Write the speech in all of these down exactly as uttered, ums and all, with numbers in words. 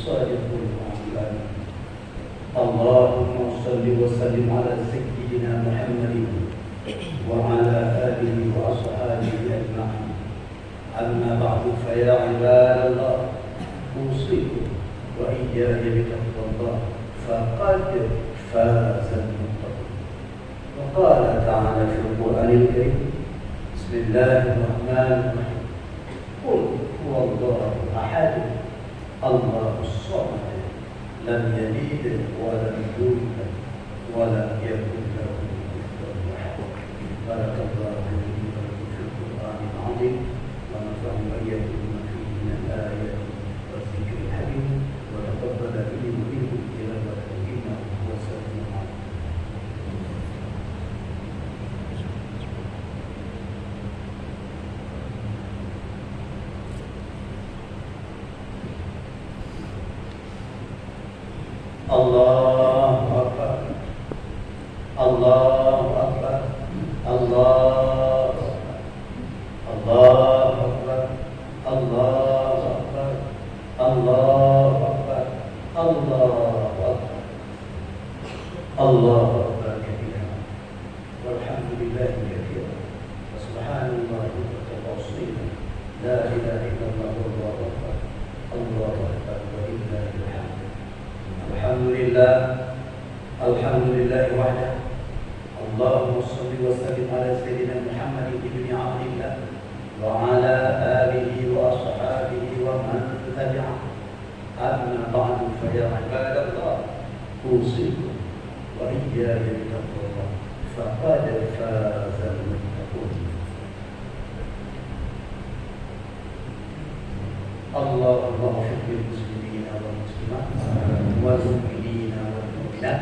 صادق الأعلام. اللهم صل وسلم على سيدنا محمد وعلى آله وأصحابه أجمعين. أما بعد، فيا عباد الله، أوصيكم وإياي بتقوى الله، فقد فاز المتقون. وقال تعالى في القرآن الكريم: بسم الله الرحمن الرحيم. قل هو الله أحد، الله الصمد، لم يلد ولم يولد، ولم يكن له كفوا أحد. بارك الله لي ولكم في القرآن العظيم، ونفعني وإياكم بما فيه من الآيات والذكر الحكيم، وتقبل مني ومنكم تلاوته إنه هو السميع العليم. الله أكبر. الله أكبر. الله أكبر. الله أكبر. الله أكبر. الله أكبر. الله أكبر. الله أكبر كبيرا. والحمد لله كثيرا، وسبحان الله بكرة وأصيلا، لا إله إلا الله والله أكبر، الله أكبر ولله الحمد. الحمد لله، الحمد لله وحده. اللهم صل وسلم على سيدنا محمد بن عبد الله وعلى آله وأصحابه ومن تبعه. أما بعد، فيا عباد الله، أوصيكم وإياي بتقوى الله، فقد فاز المتقون. اللهم اغفر للمسلمين والمسلمات والمؤمنين والمؤمنات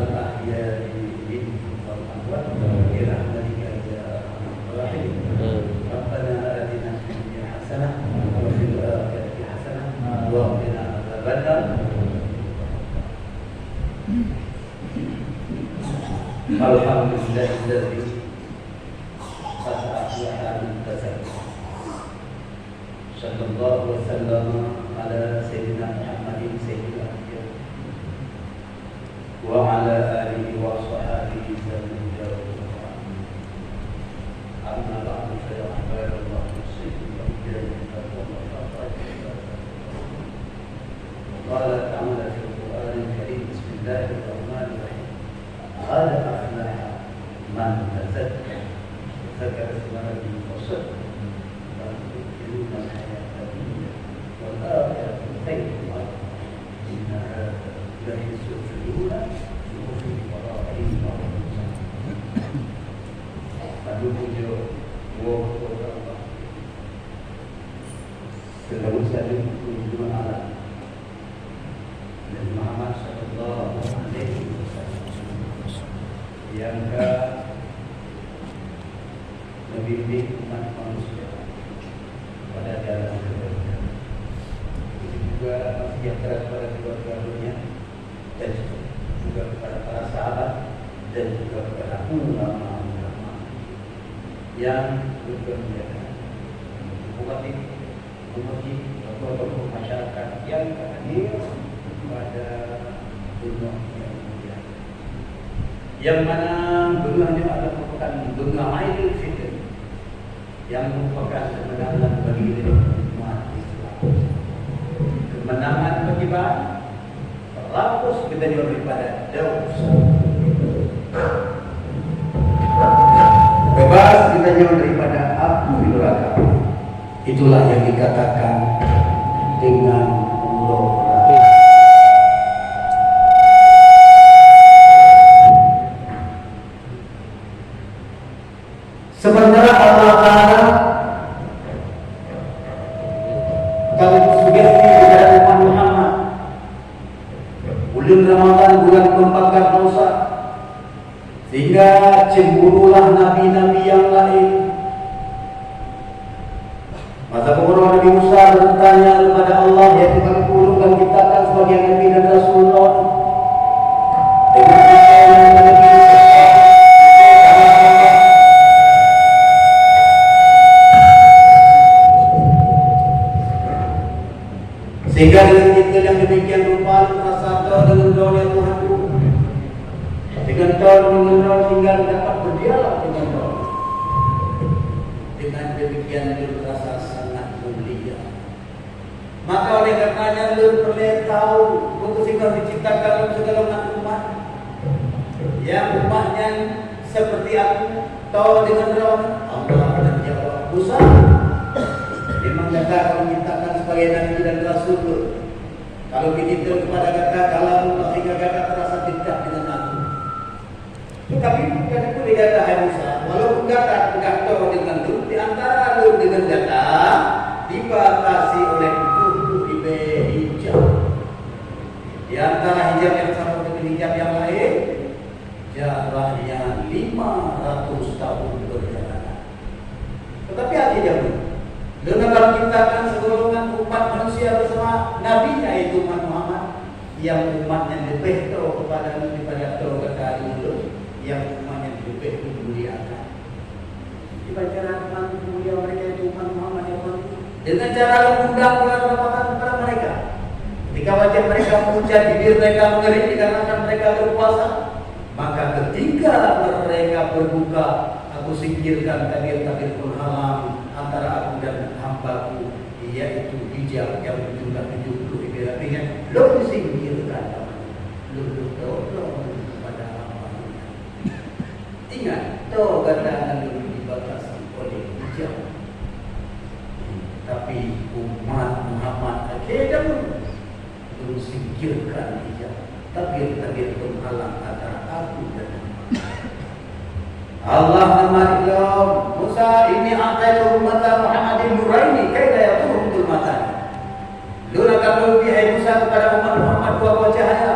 الأحياء منهم والأموات برحمتك يا أرحم الراحمين. ربنا آتنا في الدنيا حسنة وفي الآخرة حسنة وقنا عذاب النار. الحمد لله الذي قد أفلح من تزكى. صلى الله وسلم على سيدنا محمد سيد الأنبياء وعلى آله وصحبه وسلم. أما بعد، فيا عباد الله، أوصيكم وإياي بتقوى الله، فقد فاز المتقون. وقال تعالى في القرآن الكريم: بسم الله الرحمن الرحيم. قد أفلح من تزكى، وذكر اسم ربه فصلى، بل تؤثرون الحياة الدنيا والآخرة خير وأبقى، إن هذا لفي الصحف الأولى، صحف إبراهيم وموسى. Padum pujoe bak Allah. Seulaweuet saleuem keu Nabi Muhammad sallallahu alaihi wasallam, nyang ka membimbing umat manusia pada jalan kebaikan. Juga sejahtera kepada keluarga dunia dan juga kepada para sahabat dan juga kepada ulama-ulama yang berkemuliaan. Umat ini memuji tokoh-tokoh masyarakat yang hadir pada bunoe yang mulia. Yang mana bunoe nyoe adalah merupakan bunoe Aidil Fitri yang merupakan kemenangan bagi umat Islam. Kemenangan bagi ban, Rampôh geutanyoe daripada dosa. Beubaih geutanyoe daripada apui neuraka. Itulah yang dikatakan dengan ulo. Sementara Allah Taala ka geusugesti keupada umat Muhammad, buleuen Ramadhan buleuen peubagoe dosa, sehingga cemburulah nabi-nabi nyang laén. Masa geutanyoe Nabi Musa bertanya kepada Allah, yaitu kami kuolok dan ciptakan sebagai nabi dan rasul lôn. Dengan apa yang sehingga dengan Dengan demikian rupa rasa tho deungon droe, ya Tuhanku. Dengan tho deungon droe sehingga dapat berdialog dengan droe. Dengan demikian lôn rasa sangat mulia. Maka oleh karenanya lôn peureulée tahu, beutôi singoh diciptakan lom sigohlom umat. Nyang umat nyan seperti aku, tho deungon droe? Allah menjawab, "Musa, memang gata ka lôn ciptakan sebagai nabi dan rasul lôn. Ka lôn bri titeuh kepada gata kalam sehingga gata terasa dekat dengan aku. Tetapi bukan itu lé gata, hai Musa, walaupun gata peugah tho deungon lôn, di antara lôn deungon gata dibatasi oleh tujoh ploh ribée hijab. Di antara hijab nyang sama deungon hijab nyang laén, jaraknya lima ratus tahun perjalanan. Tetapi akhé jameun, lôn akan ciptakan segolongan umat manusia bersama nabinya, yaitu umat Muhammad, nyang umat nyan leubeh tho kepada lôn daripada tho gata deungon lôn, nyang umat nyan leubeh lôn muliakan." Dibaca rahmat mulia mereka itu umat Muhammad, ya Tuhan. Dengan cara mengundang bulan Ramadan kepada mereka. Ketika wajah mereka pucat, bibir mereka mengering dikarenakan mereka berpuasa, maka ketika mereka berbuka, aku singkirkan tabir-tabir penghalang antara aku dan hamba-Ku, yaitu hijab yang berjumlah tujoh ploh ribée lapis nyan, lôn singkirkan, lôn, lôn tolong kepada hamba-Ku nyan. Ingat, tho gata ngon lôn dibatasi oleh hijab. Tapi umat Muhammad akhé jameun, lôn singkirkan hijab, tabir-tabir penghalang antara aku dan hamba. Allah ngemat lom, "Musa, inni a'taitu ummata Muhammadin nuraini, kaila yadurruhum zulmatani." Lôn akan lôn bri, hai Musa, kepada umat Muhammad dua buah cahaya.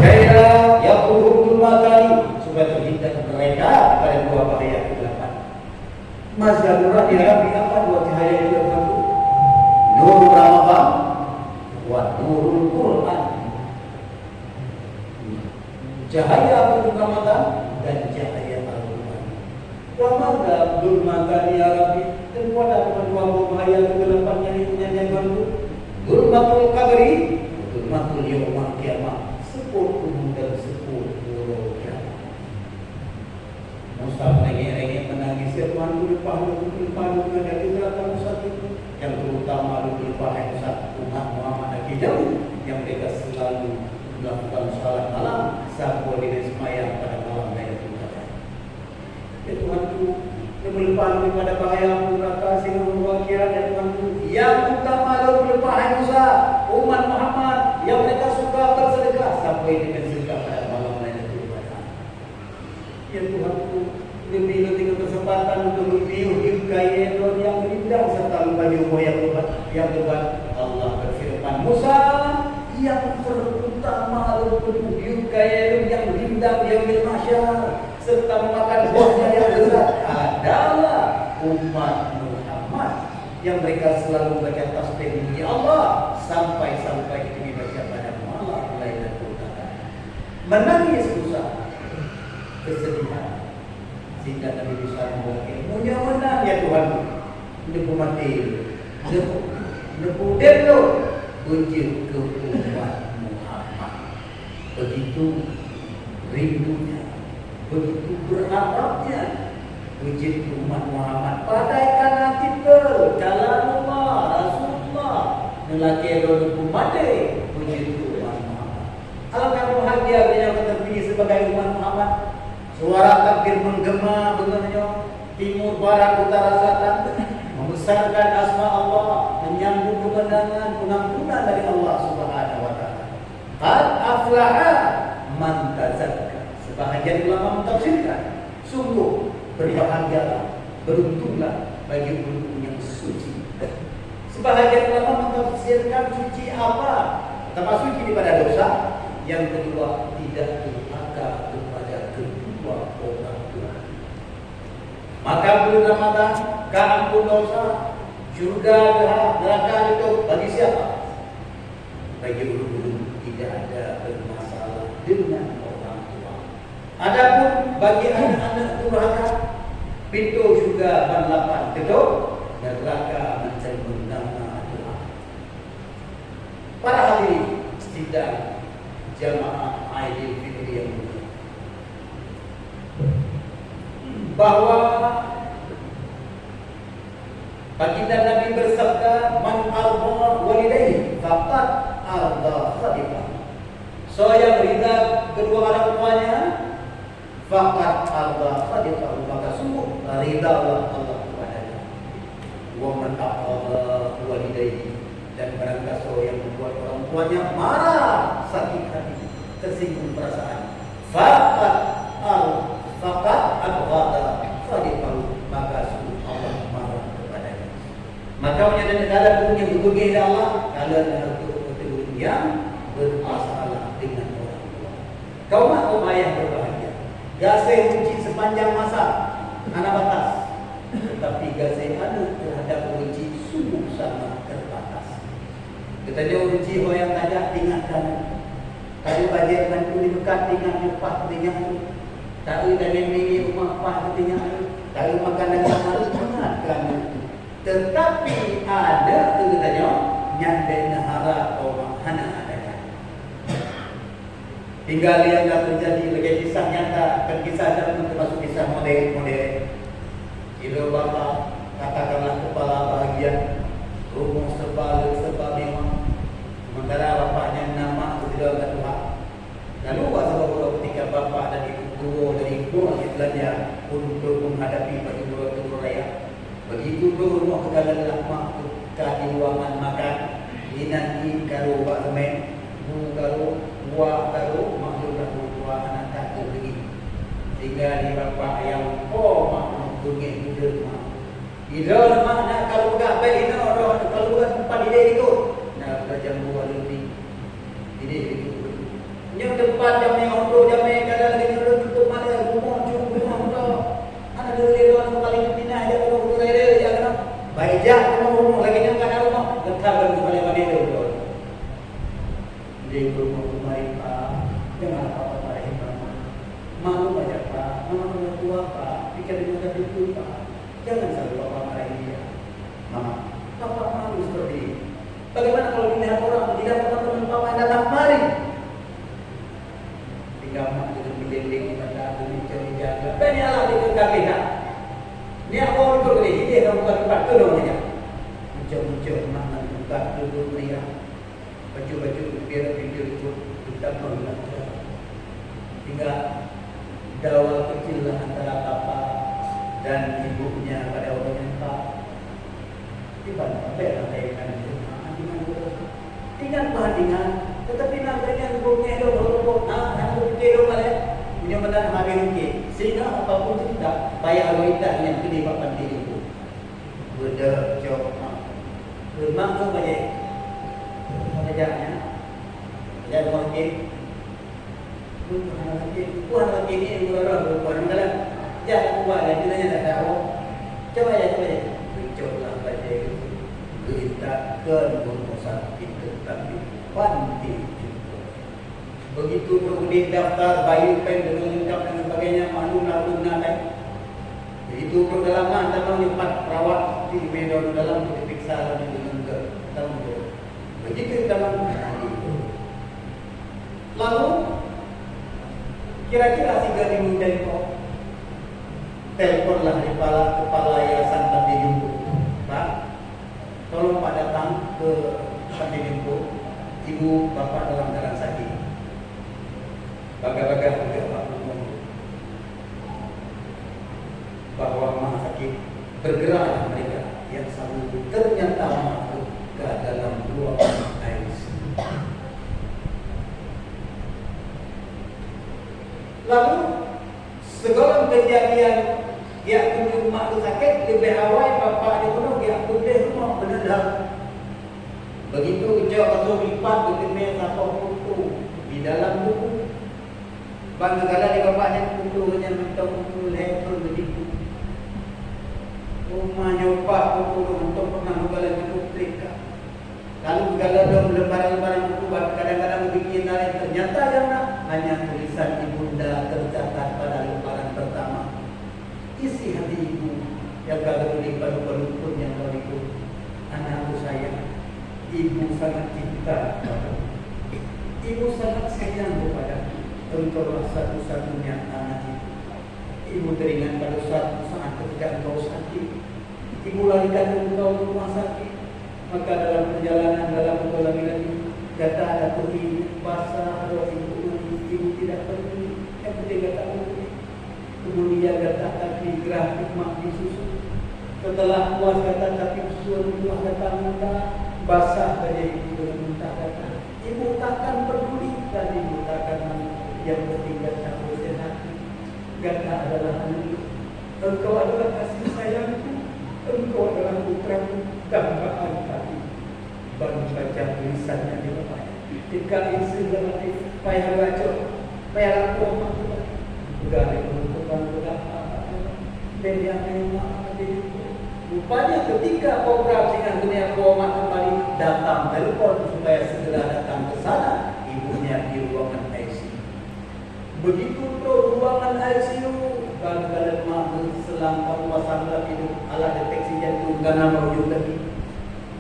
Kaila yadurruhum zulmatani, supaya terhindar mereka daripada dua bahaya kegelapan. Mazda nurani, ya Rabbi, apa dua cahaya itu, ya Tuhanku? Nur Ramadan wa nurul Quran. Cahaya bulan Ramadan dan cahaya Al-Quran. Wa madza zulmatani ya Rabbi, dan pada dua buah bahaya kegelapan nyan, nyan, nyan, Tuhanku. Zulmatul qabri, zulmatul yaumil qiyamah, seupôt kubu dan seupôt uroe kiamat. Musa meurengek-rengek meunangis, "Ya Tuhanku, leupah lôn, leupah lôn, ngon adoe gata Musa teungku." Nyang terutama lôn leupah, hai Musa, umat Muhammad akhé jameun nyang mereka selalu melakukan salat malam, saboh dengan seumayang pada malam Lailatul Qadar. Ya Tuhanku, lôn meuleupah lôn daripada bahaya api neuraka singoh uroe akhirat, ya Tuhanku. Nyang utama lôn meuleupah, hai Musa, umat Muhammad nyang mereka suka bersedekah sampai dengan sedekah pada malam Lailatul Qadar. Ya Tuhanku, neubri lôn teungoh keuseumpatan untuk lôn piôh jeuet kayée lôn nyang rindang serta lôn pajoh boh nyang leubat, nyang leubat. Allah beufeureuman, "Musa, nyang terutama lôn peudeuh jeuet kayée lôn nyang rindang di Yaumil Mahsyar serta meumakan bohnya nyang leubat adalah umat Muhammad nyang mereka selalu membaca tasbih memuji Allah sampai-sampai dibaca pada malam Lailatul Qadar." Meunangis Musa keuseudihan. Sehingga Nabi Musa meuwakil, "Meunyoe meunan, ya Tuhan, neupeumaté lôn, neupeu-, neupeuudeb lôn, beujeuet keu umat Muhammad." Begitu rindunya, begitu berharapnya beujeuet keu umat Muhammad. Padahai ka na titel, kalamullah, Rasulullah, neulakée lôn neupeumaté beujeuet keu umat Muhammad. Alangkah bahagia geutanyoe ka teupilih sebagai umat Muhammad. Suara takbir menggema beungoh nyoe, timur, barat, utara, selatan, membesarkan asma Allah, menyambut kemenangan, pengampunan dari Allah Subhanahu wa Ta'ala. Qad aflaha man tazakka. Sebahagian ulama mentafsirkan, sungguh berbahagialah, beruntunglah bagi ureuëng yang suci. Sebahagian ulama mentafsirkan suci apa? Pertama, suci daripada dosa. Yang kedua, tidak durhaka kepada kedua orang tua. Maka bulan Ramadan ka ampun dosa, syurga geuhah, neuraka geutup. Bagi siapa? Bagi ureuëng-ureuëng tidak ada bermasalah dengan orang tua. Adapun bagi aneuk-aneuk durhaka, pintoe syurga ban lapan geutup, neuraka meucen meunama doa. Para hadirin, Jamaah Aidil Fitri yang mulia, bahwa Baginda Nabi bersabda, "Man arda walidayhi faqad arda khalifah." Soe nyang rida kedua orang tuanya, faqad arda khalifah, maka sungguh rida Allah, Allah kepadanya. "Wa man aqada walidayhi," dan barang siapa yang membuat orang tuanya marah, sakit hati, tersinggung perasaan, faqad ar-, faqad abghada khalifah, maka sungguh Allah marah kepadanya. Maka meunyoe ada negara gurèe nyang geubeungéh lé Allah, kalon hareuta ureueng nyang bermasalah dengan orang tua. Kaum mak kaum ayah berbahagia. Gaséh ureueng chik sepanjang masa hana batas, tetapi gaséh aneuk terhadap ureueng chik sungguh sangat terbatas. Geutanyoe ureueng chik ho nyang tajak ingat keu aneuk. Taeu bajèe ngon ulèe meukat ingat nyoe paih teuingat aneuk. Taeu dagèng minyéuk rumoh paih teuingat aneuk. Taeu makan dagèng sapi ingat keu aneuk. Tetapi aneuk geutanyoe nyan bèk neuharap, oh, hana ada nyan. Hingga lé nyang ka teujadi lagèe kisah nyata, kon kisah jameun, teumasuk kisah modern-modern. Sidroe bapak, katakanlah kepala bahagian, rumoh serba le, serba mewah. Sementara bapak nyan na mak sidroe ka tuha. Lalu bak saboh uroe, ketika bapak dan ibu keudua dari bumoe lagi beulanja untuk menghadapi bak uroe teungku raya, begitu droe rumoh geukalon mak ka di ruangan makan, inan ié ka rô bak seumén, bu ka rô, wak ka rô, maklumlah ureueng tuha hana that geupeugah. Sehingga di bapak nyang po mak beungéh budeuek mak. Idroe mak na kalu peugah bèk inoe, droe kalu peugah teumpat idéh dikeue. Na peugah jambu aleuti. Idéh dikeue. Nyoe teumpat jamé, ondroe jamé, kadang lagèe nyoe cukôp malèe, rumoh cukôp, rumoh cukôp. Hana deungoe lé droe kali Pidie jak keunoe, keunoe, jak keunoe. Bak jak keunoe rumoh lagèe nyoe ka na rumoh, geutabang keubalèe-balèe lé droe. Lé keurumoh keumarin, Pak, jangan apa-apa marahi Mama. Malu aja, Pak. Mama udah tua, Pak. Pikir dengan betul, Pak. Jangan selalu Papa marahi dia. Mama, Papa malu seperti ini. Bagaimana kalau dilihat orang, dilihat teman-teman Papa yang datang kemari? Tinggal mak dengan melinding di mata, mencuri jaga. Banyak lah dia kagak. Ni apa orang tu boleh hidup dalam bukan tempat tu dong aja. Muncul-muncul mak dengan buka duduk meriah. Baju-baju gembira pinggir ribut, kita pun nak jalan. Hingga dawa kecil lah antara papa dan ibunya pada waktu nyan, Pak. Iban sampai lah saya kan, dengan guru. Ingat perhatikan, tetapi nak dengan guru ni ada berhubung, nah, nak berpikir dulu balik. Punya benar habis mungkin. Sehingga apapun cerita, payah berita yang kena buat penting itu. Beudôh cok mak. Kheun mak keu bajèe. Bajèe nyan. Bajèe rumoh sakét. Kheun hana sakét. Kheun hana sakét ni, ureueng roh, ureueng dalam. Jak keluar dari tu nanya dah tahu. Coba ya, coba ya. Geucok lah bajèe. Geuintat keu rumoh sakét, tetapi panti jumpa. Begitu trok udép daftar, bayeue, péng, deungon leungkap dan sebagainya, maklumlah ureueng na péng. Begitu trok dalam, na tamong nyoe pat perawat di meja dalam, diperiksa laju deungon ke tamong tu. Begitu tamong, lalu kira-kira siga minggu tempo, teleponlah kepala, kepala yayasan Panti Jompo. Pak, tolong Pak datang ke Panti Jompo, ibu bapak dalam keadaan sakit. Bagah-bagah juga Pak Gubernur bahwa rumah sakit, bergeraklah mereka yang sanggup. Ternyata masuk ke dalam ruangan I C U. Lalu Sigohlom keujadian geujak tunjok mak sakét, leubeh awai bapak di gunong geujak putéh rumoh beuneudah. Begitu geucok kasô lipat, geuteumé sapoh putu di dalam buku. Ban geugalak lé bapak nyan putu nyan mantong putu lhèe thôn beudôh. Uma nyoe pat putu mantong pernah geugalak cukup trép ka. Lalu geugalak lom lembaran-lembaran buku, kadang-kadang geubikin laén, ternyata nyang na hanya tulisan ibunda tercatat pada lembaran pertama. Isi hati ibu nyang ka geutuléh padub-padub phon nyang ka likot. Anakku sayang, ibu sangat cinta kepadamu. Ibu sangat sayang kepada engkau lah satu-satunya anak ibu. Ibu teringat pada suatu saat ketika engkau sakit. Ibu larikan engkau ke rumah sakit. Maka dalam perjalanan dalam engkau lagi-lagi, gata ada pergi basah atau ibu, ibu tidak peduli. Yang penting gata pergi. Kemudian gata tapi gerah mak disusu. Setelah puas gata tapi susu, tuah gata muntah, basah saja ibu dengan muntah gata. Ibu takkan peduli dan ibu takkan mau. Yang penting gata bersehat. Gata adalah anak. Engkau adalah kasih sayangku. Engkau adalah putraku, dambaan hati. Ban baca tulisan nyang di bawah. Tingkat isi dalam hati, payah baca, payah lakoe mak tu. Peugah lé penutupan, peugah apa-apa. Dan yang memang ada itu. Rupanya ketika program singgah dunia promak kembali, datang telepon supaya segera datang ke sana, ibunya di ruangan I C U. Begitu trok ruangan I C U, baru kalon mak geuh selang kapuasan lam hidup, alat deteksi jantung ka na bak ujong tepi.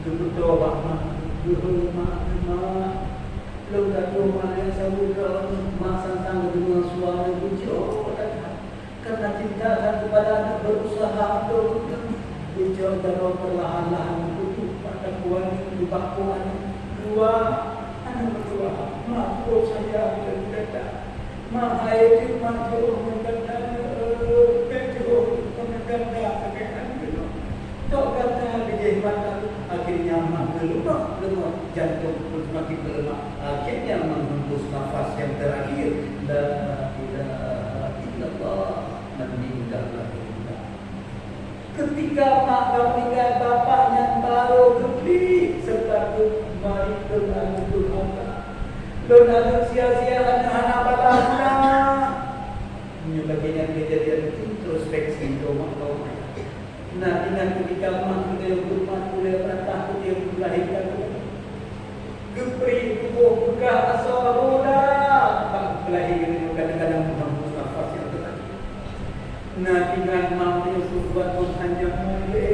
Geupeutoe bak mak, geuhôi mak, mak. Lôn ka troh mak nyang saboh droe, mak sang-sang geudeungoe suara geucok that-that. Karena cinta dan kepada anak berusaha untuk geucok jaroe perlahan-lahan geututup bak takuan nibak po aneuk. Dua, aneuk dua, mak troh sayang dan gata. Mak hai jeuet mak jiôh ngon gata, eh, bèk jiôh ngon gata sagai aneuk. Tok gata bijéh mata, akhirnya mak geuleumah-leumah, jantung pun semakin melemah. Akhirnya menghembus nafas yang terakhir, "La ilaha illallah, meninggallah dunia." Ketika mak ka meuninggai, bapak nyan barô geuklik serta geumari keu aneuk durhaka. Lôn aneuk sia-sia, aneuk hana bala guna. Meunyoe lagèe nyan keujadian introspeksi keu mak kaum ayah. Nah, ingat ketika mak geutanyoe geumat ulèe peurintah keutika geulahé geutanyoe. Geubri tuboh beukah asoe roda bak geulahé geutanyoe, kadang-kadang meuhembus nafas nyang teuka. Nah, ingat mak geutanyoe peubuet meuhan nyang mulia,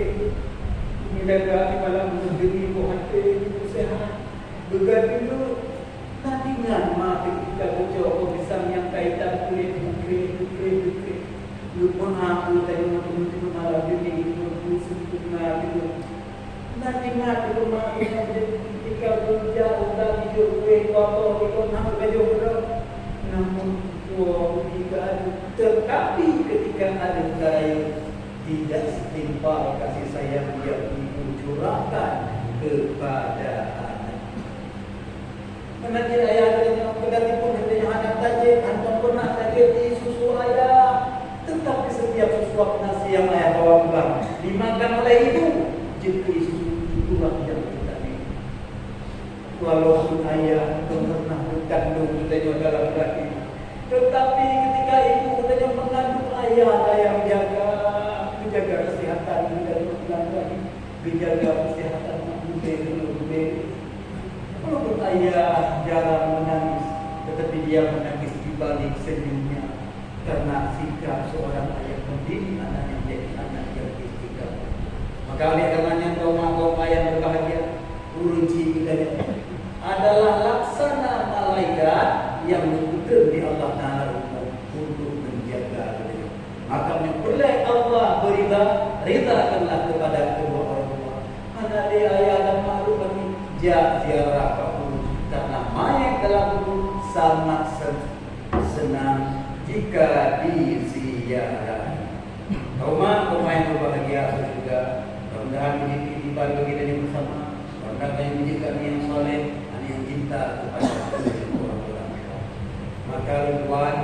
geujaga di malam geunyoe boh até, seuhat, beugét. Nah, ingat mak geutanyoe geucok boh pisang nyang ka itam kulét, bukréh, bukréh, bukréh. Geupeuhah geutanyoe teuma-teuma malam nyoe, geupeuhah sempurna geutanyoe. Nah, ingat teuma ingat ketika beureuja udah tijoh kueh dua boh, tijoh nam bajèe uroe. Namun, dua uji keadaan. Tetapi ketika ada gaya tidak setimpal kasih sayang yang ibu curahkan kepada anak. Meunan cit ayah geutanyoe, keudati pun geutanyoe hana tajép, hana pernah tajép di susu ayah. Tetapi setiap sesuap nasi yang ayah bawa pulang, dimakan oleh ibu, jeuet keu susu itulah yang kita minum. Walaupun ayah hana pernah mengandung geutanyoe dalam rahim, tetapi ketika ibu geutanyoe mengandung ayah, ayah menjaga, menjaga kesehatan geutanyoe dalam rahim. Geujaga keuseuhatan mak geutanyoe. Walaupun ayah jarang menangis, tetapi dia menangis di balik senyumnya, karena sikap seorang ayah mendidik anaknya menjadi anak yang istiqamah. Maka oleh karenanya, kaum mak, kaum ayah berbahagia, ureueng chik geutanyoe adalah laksana malaikat yang diutus di Allah Taala untuk menjaga geutanyoe. Maka meunyoe peureulèe Allah beurida, ridakanlah kepada kedua orang tua. Hana lé ayah dan mak lôn lagi jak ziarah bak kubu, karena mayét dalam kubu sangat sen-, senang jika diziarahi. Kaum mak, kaum ayah yang berbahagia juga, mudah-mudahan menjadi titipan bagi kita bersama. Mudah-mudahan menjadi anak yang saleh, anak yang cinta kepada kedua orang tua. Maka lôn tuan,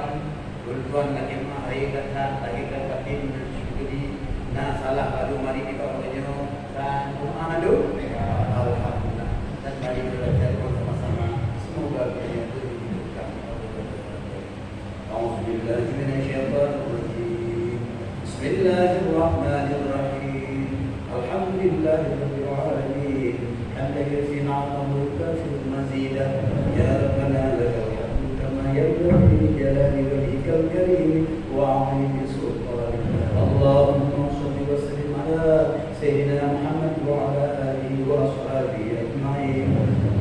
Lôn tuan lakèe mak, hai gata, lahé dan batin, na syukur di, na salah lalu mari nibak uroe nyoe, dan doa mandum. Alhamdulillah. Dan mari kita baca doa sama-sama. Semoga kiranya itu dihidupkan oleh Allah. أعوذ بالله من الشيطان الرجيم. بسم الله الرحمن الرحيم. الحمد لله رب العالمين. حمدا يوافي نعمه ويكافئ مزيده. يا ربنا لك الحمد كما ينبغي لجلال وجهك الكريم وعظيم سلطانك. اللهم صل وسلم على سيدنا محمد وعلى آله وأصحابه أجمعين.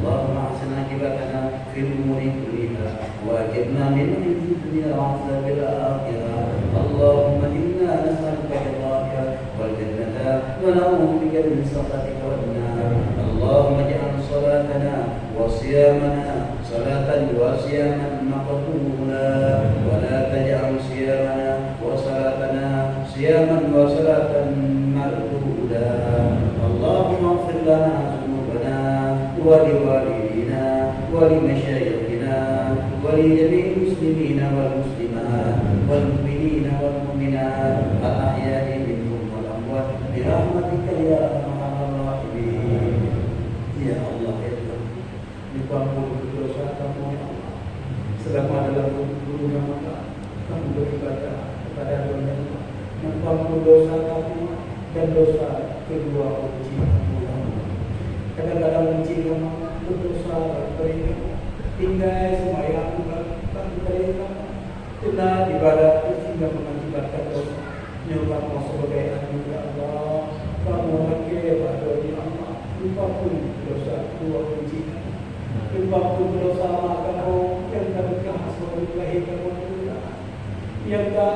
اللهم أحسن عاقبتنا الأمور كلها وأجرنا من خزي الدنيا وعذاب الآخرة. اللهم إنا نسألك رضاك والجنة ونعوذ بك من سخطك والنار. اللهم اجعل صلاتنا وصيامنا صلاة وصياما مقبولا، ولا تجعل صيامنا وصلاتنا صياما وصلاة مردودا. اللهم اغفر لنا ذنوبنا ولوالدينا ولمشايخنا ولجميع المسلمين والمسلمات والمؤمنين والمؤمنات الأحياء منهم والأموات برحمتك يا أرحم الراحمين. Ya Allah, ya Tuhan, Neupeuampôn dosa kamoe, ya Allah. Seulama dalam buleuen Ramadhan, kamoe beribadah kepada Tuhan, ya Allah. Neupeuampôn dosa kamoe dan dosa kedua ureueng chik kamoe, ya Allah. Kadang-kadang ureueng chik kamoe berdosa bak kamoe, tinggai seumayang bak kamoe, ya Allah. Teuma ibadat nyan sehingga mengakibatkan dosa. Nyoe kamoe sebagai aneuk, ya Allah, kamoe lakée bak Droe, ya Allah, neupeuampôn dosa dua ureueng chik kamoe. Neupeuampôn dosa mak kamoe nyang ka teuka asoe lahé kamoe, ya Allah. Nyang ka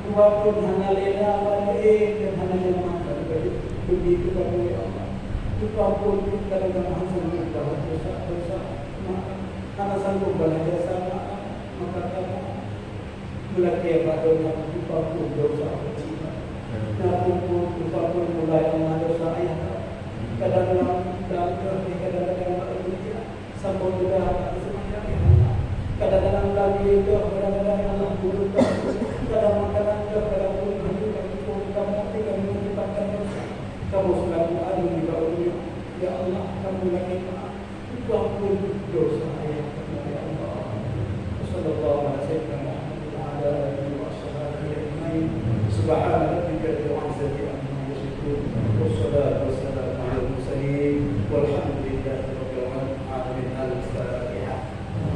dua thon hana lé na, ban ék dan hana nyaman, begitu kamoe, ya Allah. Neupeuampôn kadang-kadang hana sanggob bahon dosa-dosa mak, hana sanggob balas jasa mak, maka kamoe meulakée bak Droe neupeuampôn dosa ureueng chik. Neupeuampôn, neupeuampôn pula, ya Allah, dosa ayah kamoe. Kadang lam, lam keuh, kadang-kadang bak ureueng jak, sampoe teuga bak seumayang, ya Allah. Kadang-kadang lam keuh, kadang-kadang, ya Allah, buleuen keuh. Kadang makanan keuh, kadang ureueng hanjeuet bak kamoe, tinggai meunyifatkan dosa. Kamoe seulaku aneuk nibak ureueng nyoe, ya Allah, kamoe lakée meu'ah. Neupeuampôn dosa ayah kamoe, ya Allah. Wa sallallahu ala sayyidina Muhammad wa ala alihi wa ashabihi ajmain. Subhana rabbika rabbil izzati amma yasifun. Wassalatu wassalamu ala mursalin.